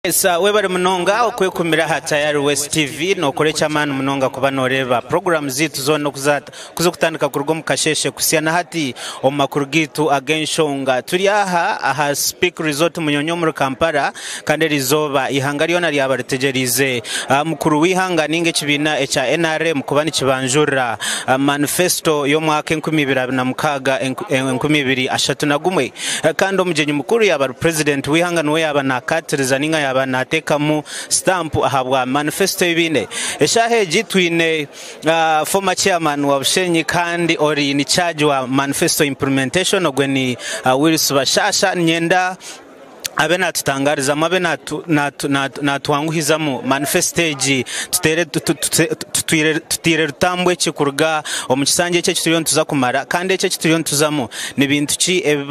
Esa webare munonga okwekumira aha Tayari West TV. Nokora eky'amaani munonga kuba noreeba puroguraamu zaitu zoona okuzikutandika kuruga omu kasheeshe kuhitsya na hati omu makuru gaitu ag'enshonga. Turi aha aha Speke Resort Munyonyo omuri Kampala kandi erizooba eihanga ryona ryaba ritegyereize mukuru w'eihanga ninga ekibiina ekya NRM kuba nikibanjurira manifesto y'omwaka 2026, 2031. Kandi omugyenyi mukuru yaaba ari Purezidenti w'eihanga niwe yaaba naakaatiriza nainga yaaba naateekamu sitampu ahabwa manifesito ei baine. Eshaaha egi twine former chairman wa Bushenyi kandi ori in charge wa manifesto implementation ogwe ni Wills Bashasha. Niinyenda abe naatutangarizamu, abe naatwanguhizamu manifesito egi tutaire rutambwe ki kuruga omu kisanja eki eki turiyo nituza kumara kandi eki eki turiyo nituzamu ni bintu ki ebi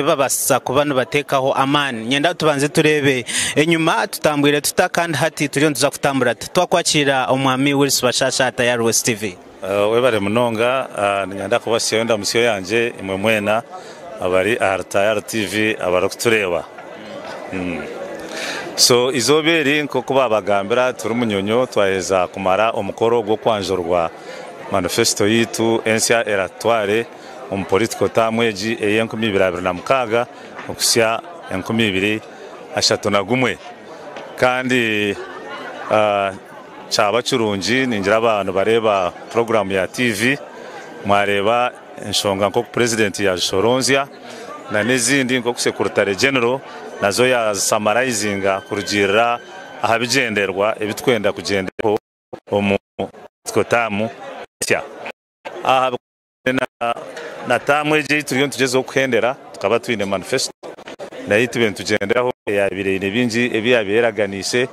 babaasisa kuba nibateekaho amaani. Niinyenda tubanze tureebe enyima tutambwire tuta kandi hati turiyo nituza kutambura tuta. Twakwakiira Omwami Wills Bashasha aha Tayari West TV. Webare munonga. Niinyenda kubasyayo endamutsyo yangye imwe mwena abari ahari Tayari TV abarikutureeba. So eizooba eri nk'oku baabagambira turi Munyonyo twaheza kumara omukoro gw'okwanjurwa manifesito yaitu ensya eratutware omu political term egi ey'enkumi ibiri 26 okuhitsya 2031 kandi Kyaba kirungi ningira aba nibareeba puroguraamu ya tiivi mwareeba enshonga nk'oku purezidenti yaazishoronzya na n'ezindi nk'oku sekuritare genero nazo yaazisamarayizinga kurugiirira aha bigyendererwa ebi turikwenda kugyenderaho omu politiko taamu ensya. Aha bikwataine na taamu egi ei turiyo nitugyezaho kuhendera tukaba twine manifesito nayo ei tubaire nitugyenderaho eyaabaire eine bingi ebi yaabaire eraganiise.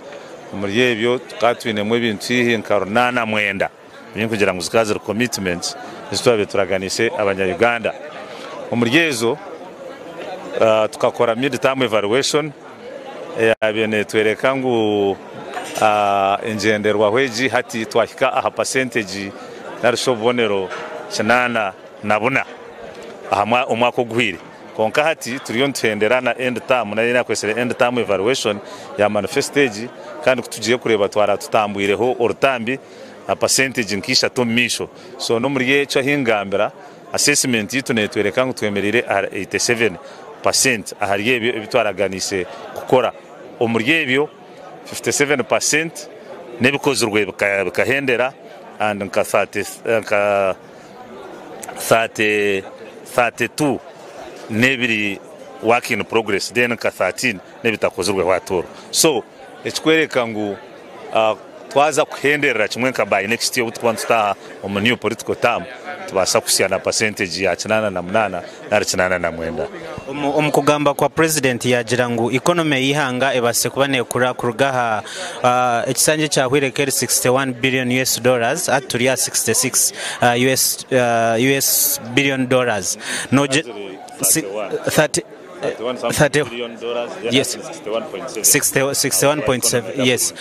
Omuri ebyo tukaba twinemu ebintu haihi nka runaana mwenda ebi ndikugira ngu zikaba ziri commitments ezi twabaire turaganiise abanya Uganda. Omuri ezo tukakora mid term evaluation eyaabaire neetworeka ngu engyenderwaho egi hati twahika aha percentage nari shi obubonero 84 aha omwaka oguhweire. Kwonka hati turiyo nituhendera na end term nayo ei naakozesire end term evaluation ya manifesto egi kandi ku tugiye kureeba twara tutambwireho orutambi na percentage nka ishatu omu maisho. So n'omuri ekyo ahi ngambira Assessment yaitu networeka ngu twemereire ahari 87 per cent ahari ebyo ebi twaraganiise kukora. Omuri ebyo, 57 per cent n'ebikozirwe bikahendera and nka 32 n'ebiri work in progress then nka 13 n'ebitakozirweho at all. So ekikworeka ngu Twaza kuhenderera kimwe nka by next year obu turikuba nitutaaha omu new political term tubaasa kuhitsya na percentage ya 88 nari 89. Omu kugamba kwa Purezidenti yaagira ngu economy y'eihanga ebaasise kuba neekura kuruga aha ekisanja ekyahweire ekeri 61 billion US dollars hati turi aha 66 US US billion dollars. 61.7 yes.